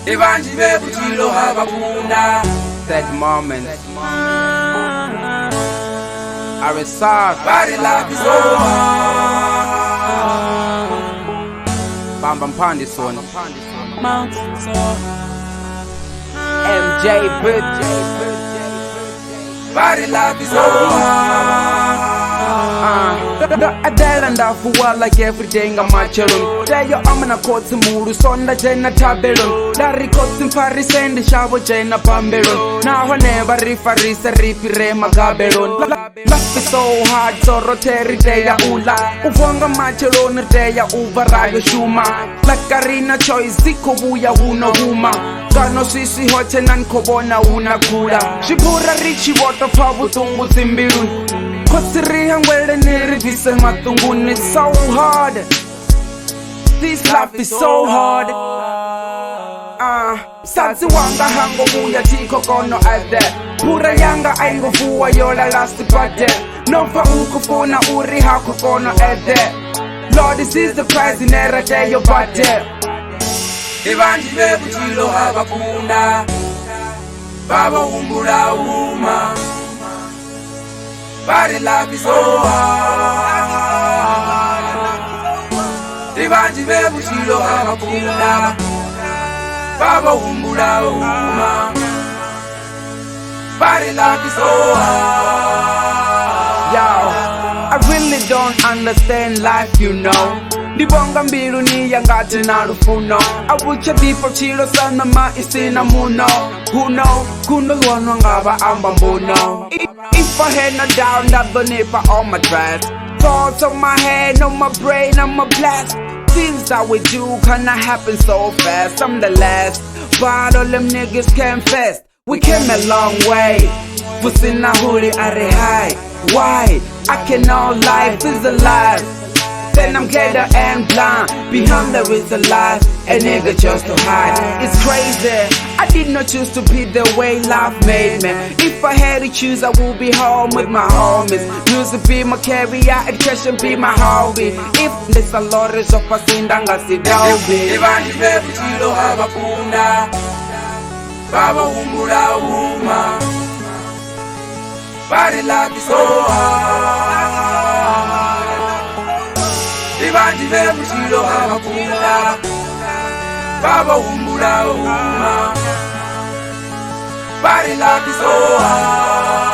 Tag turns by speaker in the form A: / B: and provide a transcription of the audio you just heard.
A: Ndi vhanzhi vhe vhutshilo ha vha kunda.
B: Sad moment. Arisar.
A: Vha ri life is so hard.
B: Bamba Mpandison.
C: Mountain so high.
B: MJ Bitch.
A: Vha ri life is so hard.
B: Adela ndafuwa like everyday nga matsheloni teyo amana khotsi mulu sonda dzhena thabeloni nda ri khotsi mpfarise ndi shavho dzhena phambeloni nahone vha ri farise ri fhire magabeloni. Life is so hard, so roṱhe ri tea u ḽa u vuwa nga matsheloni ri tea u bva ra yo shuma like ri na choice dzi khou vhuya huno huma ngano swiswi hotshe na ni khou vhona huna khula zwibura ri tshi vho tou pfa vhuṱungu dzimbiluni khotsi ri hangwele ni ri bvise maṱunguni. It's so hard, this life is so hard. Sadzi wanga hango vhuya thi khou kona u eḓela phura yanga a i ngo vuwa yo lala sibadela no pfa u khou funa uri ha khou kona u eḓela. Lord, this is the price ine ra tea u badela.
A: Ndi vhanzhi vhe vhutshilo ha vha kunda. Vha vho humbula u huma. Vha ri life is so hard. Ndi vhanzhi vhe vhutshilo ha vha kunda. Vha vho humbula u huma. Vha ri life is so hard.
B: Yo, I really don't understand life. Ndi vhonga mbiluni yanga thina lufuno a vhutsha ḓifha vhutshilo sa ṋama i sina muno huno gundo ḽi wanwa nga vha amba mbuno. If I had no doubt nda ḓo nifha all my dress. Thoughts on my head, on my brain, I'm a blast. Things that we do kinda happen so fast. I'm the last, but all them niggas confessed. We came a long way. Fusina huli are high. Why? I cannot, life is alive. Then I'm ghetto and blind. Behind there is a life, a nigga just to hide. It's crazy. I did not choose to be the way life made me. If I had to choose, I would be home with my homies. Music be my career, education be my hobby. If there's a lot of
A: Ndi
B: dobi.
A: Vhanzhi vhe vhutshilo ha vha kunda. Vha vho humbula u huma. Vha ri life is so hard. Ndi vhanzhi vhe vhutshilo ha vha kunda. Vha vho humbula u huma. Vha ri life is so hard.